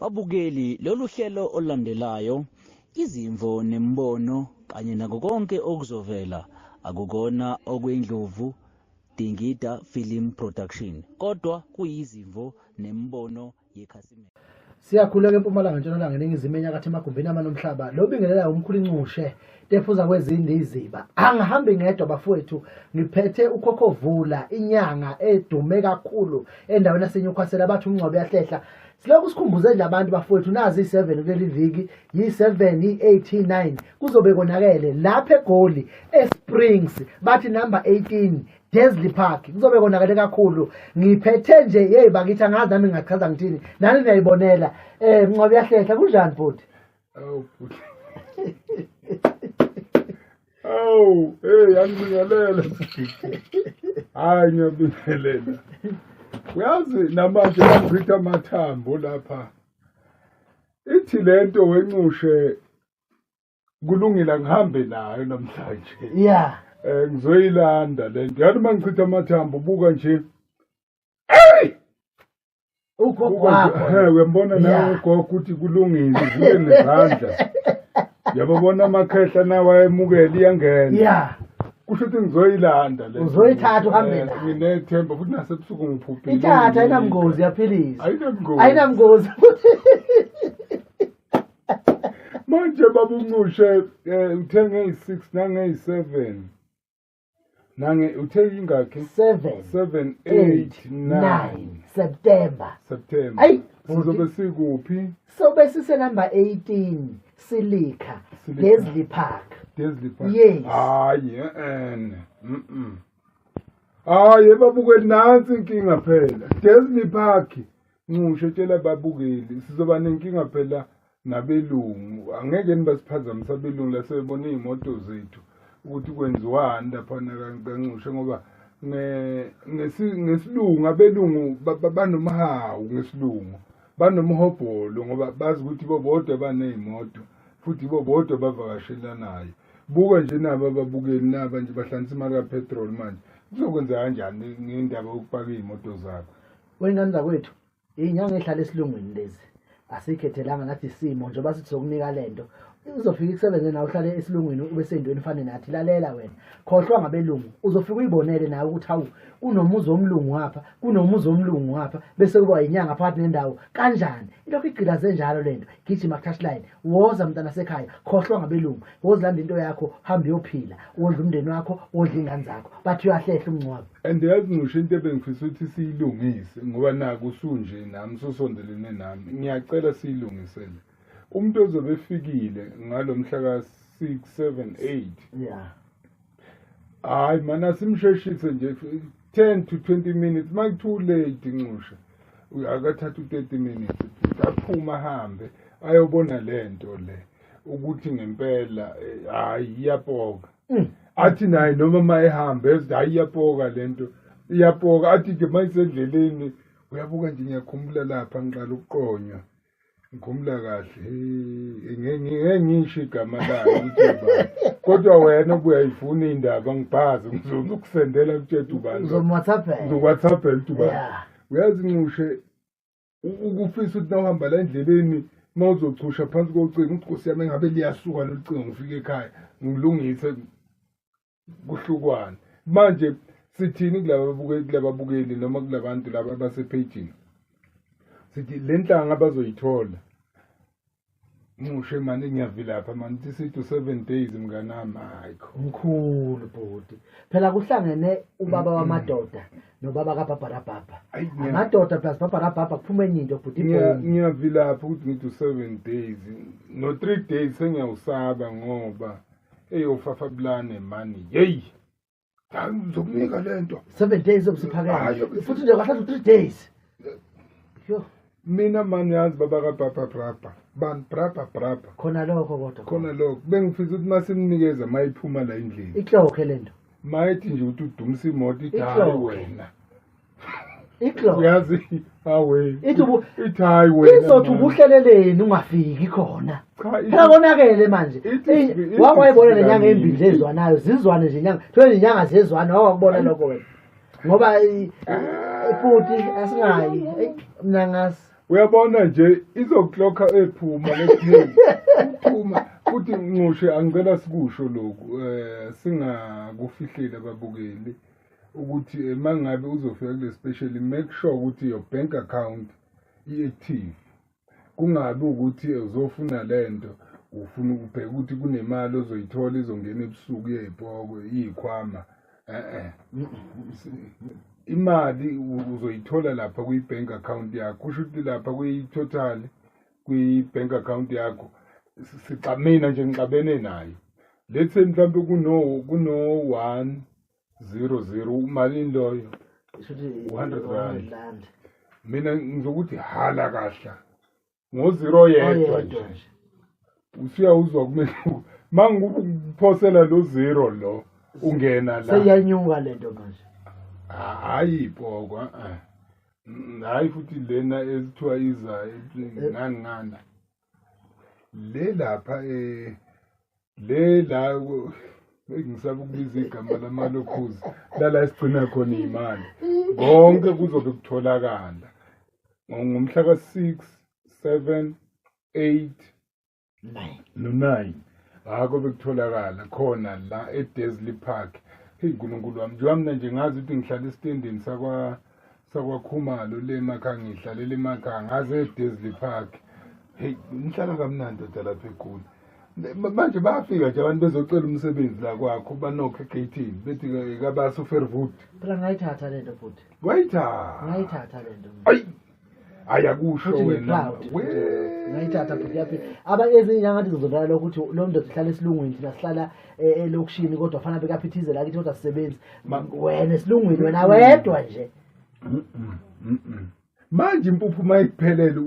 Babukeli, lolu hlelo olulandelayo, izimvo nemibono kanye nako konke okuzovela akukona okwendlovu Dingida Film Production kodwa kuyizimvo nemibono yekhasimende. Siyakhuleka empumalanga ntshonalanga eningizimu enyakatho emagumbini amanomhlaba lo bingelelayo umkhulu incushe tephuza kwezinde iziba angihambi ngedwa bafowethu ngiphethe ukhokhovula inyanga edume kakhulu endaweni yaseNewcastle abathi umngcwabo uyahlehla silokhu sikhumbuze nje abantu bafowethu nazi i-7 kuleli viki yi-7 yi-8 yi-9 kuzobe konakele lapha eGoli eSprings bathi number 18 Desley Park kuzobe konakele kakhulu ngiphethe nje yeyi bakithi angazi nami ngingachaza ngithini nani niyayibonela eh mncwabe yahlehla kunjani bhuti Awu bhuti. Awu, hey angibingelela. Hayi ngiyabingelela. Uyazi namanje bachitha amathambo lapha. Ithi lento wencushe kulungile angihambe nayo namhlanje. Yeah. Eh ngizoyilanda lento. Yazi uma ngichitha amathambo buka nje. Hey! Ugogo wakho. Eh uyambona nawe ugogo ukuthi kulungile uvule nezandla. Yababona amakhehla nawe ayemukela iyangena. Yeah. Kusho ukuthi ngizoyilanda le. Uzoyithatha uhambe nayo. Nginethemba futhi nasebusuku ngiphuphile. Ithatha ayinamngozi yaphilisa. Ayinamngozi. Ayinamngozi. Manje babunqushe eh, uthe ngeyi-6 nangeyi-7 nange uthe ingakhi 7 7 8 9 September. September. Ayi, sizobe sikuphi? Sobe sise number 18 Silika, Silika. Desley Park. Desley Park. Yes. Hayi, eh. Mhm. Hayi babukeli nansi inkinga phela. Desley Park. Ncishe tshela babukeli sizoba nenkinga phela nabelungu. Angeke nibasiphazamisa abelungu la sebebona iy'moto zethu ukuthi kwenziwani laphana kaNcushe ngoba ngesilungu abelungu banomhawu ngesilungu banomhobholo ngoba bazi ukuthi bo bodwa baney'moto futhi bo bodwa bavakashelanayo. Buka nje naba ababukeli naba nje bahlanisa imali kapetrol manje kuzokwenza kanjani ngendaba yokupaka iy'moto zabo? Wengane zakwethu, iy'nyanga ey'hlala esilungwini lezi asikhethelanga nathi isimo njengoba sithi sokunika le nto uzofika ikusebenze nawe uhlale esilungwini ube seyintweni efane nathi lalela wena khohlwa ngabelungu uzofika uyibonele nawe ukuthi hawu kunomuzi womlungu ngapha kunomuzi womlungu ngapha bese kuba yinyanga phakathi nendawo kanjani ilokhu igqilaze njalo le nto gijima ku-touchline woza mntana sekhaya khohlwa ngabelungu wozilanda into yakho hamba uyophila wondla umndeni wakho wondla iy'ngane zakho bathi uyahlehla umngcwabo And yazi ngisho into ebengifisa ukuthi siyilungise ngoba naku usunje nami ususondelene nami ngiyacela siyilungisele umuntu ozobe efikile ngalo mhla ka-6 7 8 yeah hayi mana simsheshise nje 10 to 20 minutes ma too late nxusha akathatha u-30 minutes aphuma ahambe ayobona le nto le ukuthi ngempela eh, hayi iyapoka athi naye noma uma ehamba ethi hayi iyapoka le nto iyapoka athi nje uma isendleleni uyabuka nje ngiyakhumbula lapha ngiqala ukuqonywa ngikhumbula kahle hey, ngeke ngisho igama layo ukuthi ubani kodwa wena ubuyayifuna indaba ngibhazi ngizokusendela kutshela ubani uzomwhatsappela ngizokwhatsappela ukuthi ubani yeah uyazi nxushe ukufisa ukuthi nawuhamba la endleleni uma uzochusha phansi kocingo ukuthi nkosi yami engabe liyasuka lolu cingo ngifike ekhaya ngilungise kuhlukwane manje sithini kulaba kulababukeli noma kulabantu laba abasephejini sithi le nhlanga abazoyithola Nxushe mani ngiyavilapha mani thi sithi 7 days mnganami hayi kho Mkhulu bhuti phela kuhlangene ubaba wamadoda nobaba kabhabharabhabha Ayi, amadoda plus bhabharabhabha kuphuma enye into bhuti ibhomu. Ngiyavilapha ukuthi ngithi u-7 days no-3 days sengiyawusaba ngoba eyofafabulane mani yeyi hayi ngizokunika le nto 7 days obusiphakela Hayi, yobe- futhi nje kwahlala u-3 days yo Mina mani yazi baba kababa brabha bani brabha brabha Khona lokho kodwa khona lokho bengifisa ukuthi uma simnikeza uma iphuma la endlini iklokhe lento mayethi nje ukuthi udumisa imoto ithi hayi Iklokhe. wena iklokhe uyazi hawe Ithi ithi hayi wena izothi man. ubuhleleleni ungafiki khona Cha, ithi- phela konakele manje Ithi- Eyi, ithi wake wayibona le nyanga sifika embili nini? zezwanayo zizwane nje inyanga thiwe nje inyanga zezwana wake wakubona lokho wena ngoba futhi asingayi eyi mina ngazi. Uyabona nje izoklokha ephuma lesiningi. Uphuma futhi Ncushe, angicela sikusho lokhu, singakufihleli ababukeli ukuthi mangabe uzofika kule special, make sure ukuthi your bank account i-active. Kungabi ukuthi uzofuna lento ufuna ukubheka ukuthi kunemali ozoyithola izongena ebusuku yey'pokwe iy'khwama. Imali uzoyithola lapha kwi-bank account yakho, kusho ukuthi lapha kwi-total kwi-bank account yakho mina nje ngixabene nayo. Let's say mhlawumbe kuno 100, malini loyo? 100 rand. Mina ngizokuthi hala kahla ngo-0 yedwa nje. Usuyawuzwa kumele mangikuphosela lo 0 lo ungena la. Seyanyuka lento manje. Hayi poko, hayi futhi lena ezithiwa iza ngani ngana. Le lapha le la ngisaba ukubiza igama lamalokhuzi lala esigcina khona imali. Konke kuzobe kutholakala ngomhla ka-6, 7, 8 no-9. Ngakho bekutholakala khona la eDesley Park. Hey Nkulunkulu wami, njengoba mina nje ngazi ukuthi ngihlala esitendeni sakwaKhumalo le emakhaya, ngihlalele emakhaya, ngaze eDesley Park. Hey, ngihlala kamnandi ndoda lapha eGoli. Manje bayafika nje abantu bezocela umsebenzi la kwakho, banokhe egeyithini bethi kabasa uFerwood. Phela ngayithatha lento futhi. Wayithatha. Ngayithatha lento. Ayi. Ayakusho wena. Ngayithatha futhi yaphila. Aba ezinye inyanga zizodlala lokho ukuthi lo ndoda ihlala esilungwini, thina sihlala elokishini kodwa fanele bekaphithizela kithi kodwa sisebenzi. Wena esilungwini wena wedwa nje. Manje impuphu mayiphelele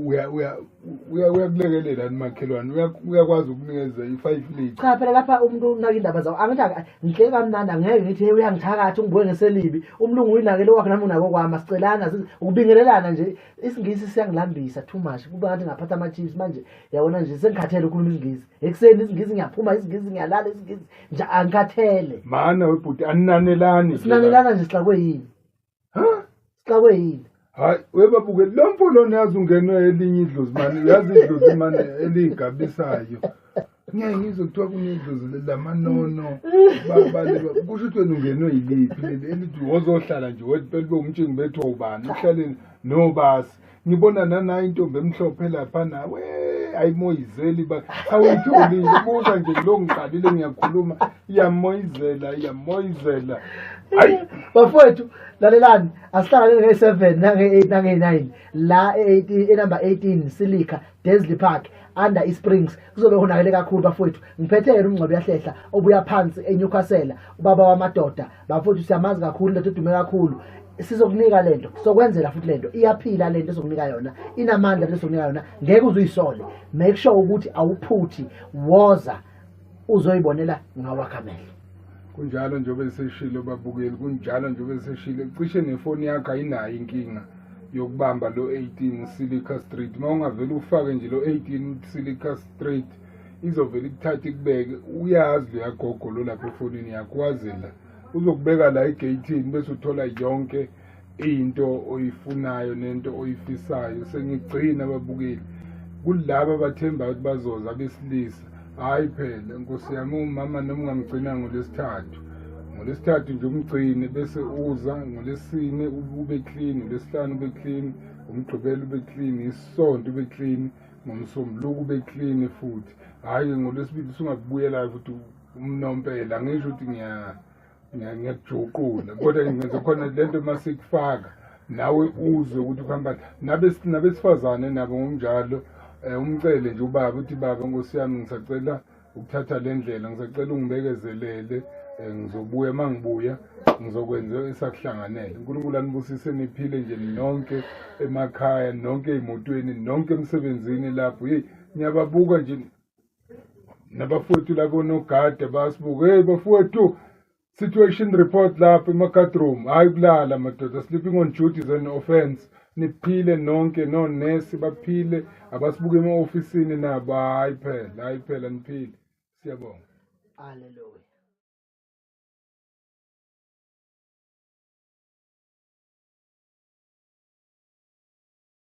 uyakulekelela nimakhelwane, uyakwazi ukunikeza i-5 liter. Cha phela lapha umuntu unaka indaba zawo. Angithi ngihleke kamnandi, angeke ngithi hey uyangithakatha ungibuke ngeselibi. Umlungu uyinakele wakhe nami unako kwami, sicelana ukubingelelana nje. IsiNgisi siyangilambisa too much. Kuba ngathi ngaphatha ama-chips manje yabona nje sengikhathele ukukhuluma isiNgisi. Ekuseni isiNgisi ngiyaphuma, isiNgisi ngiyalala, isiNgisi nje angikhathele. Mana webhuti aninanelani. Sinanelana nje sixakwe yini? Ha? Sixakwe yini? Hayi webabuke lo mfo lona yazi ungenwe elinye idlozi mani, yazi idlozi mani eligabisayo. Ngeke ngizwe kuthiwa kunedlozi lamanono kusho ukuthi wena ungenwe yiliphi leli elithi wozohlala nje wethu bebe umtshingi bethu ubani uhlaleni nobasi. Ngibona nanayi intombi emhlophe lapha nawe ayimoyizeli ba awuyitholile buza nje lo ngiqalile ngiyakhuluma iyamoyizela iyamoyizela. Hayi bafowethu lalelani, asihlangane nge-7 nange-8 nange-9 la e-number 18 Silica Desley Park under iSprings. Kuzobe konakele kakhulu bafowethu. Ngiphethe yena uMngcobo Yahlehla obuya phansi eNewcastle, ubaba wamadoda. Bafowethu siyamazi kakhulu, into edume kakhulu. Sizokunika lento, sokwenzela futhi lento iyaphila, lento ezokunika yona inamandla, lento ezokunika yona ngeke uzuyisole. Make sure ukuthi awuphuthi, woza uzoyibonela ngawakho amehlo. Kunjalo njengoba eseshilo babukeli, kunjalo njengoba eseshilo. Cishe nefoni yakho ayinayo inkinga yokubamba lo 18 Silica Street. Uma ungavele ufake nje lo 18 Silica Street izovele ikuthathe ikubeke. Uyazi loyagogo lo lapha efonini yakho, wazela uzokubeka la egeyithini bese uthola yonke into oyifunayo nento oyifisayo. Sengigcina babukeli kulaba abathemba ukuthi bazoza abesilisa. Hayi phela nkosi yami, umama noma ungamgcina ngolesithathu, ngolesithathu nje umgcine bese uza ngolesine ube clean, ngolesihlanu ube clean, umgqibelo ube clean, isonto ube clean, ngomsombuluko ube clean futhi. Hayi ngolesibili usungakubuyela futhi umnompela. Ngisho ukuthi ngiyakujuqula kodwa ngenza khona lento masikufaka nawe uzwe ukuthi kuhamba. Nabesifazane nabo ngokunjalo, umcele nje ubaba uthi baba nkosi yami ngisacela ukuthatha le ndlela, ngisacela ungibekezelele, ngizobuya mangibuya ngizokwenza esakuhlanganele. uNkulunkulu anibusise niphile nje nonke emakhaya, nonke ey'motweni, nonke emsebenzini lapho. Hey ngiyababuka nje nabafowethu labo nogada basibuka. Hey bafowethu, situation report lapha ema-guard room. Hayi kulala madoda, sleeping on duty is an offense. Niphile nonke, nonesi baphile, abasibuke ema-ofisini nabo. Hayi phela, hayi phela, niphile. Siyabonga. Hallelujah.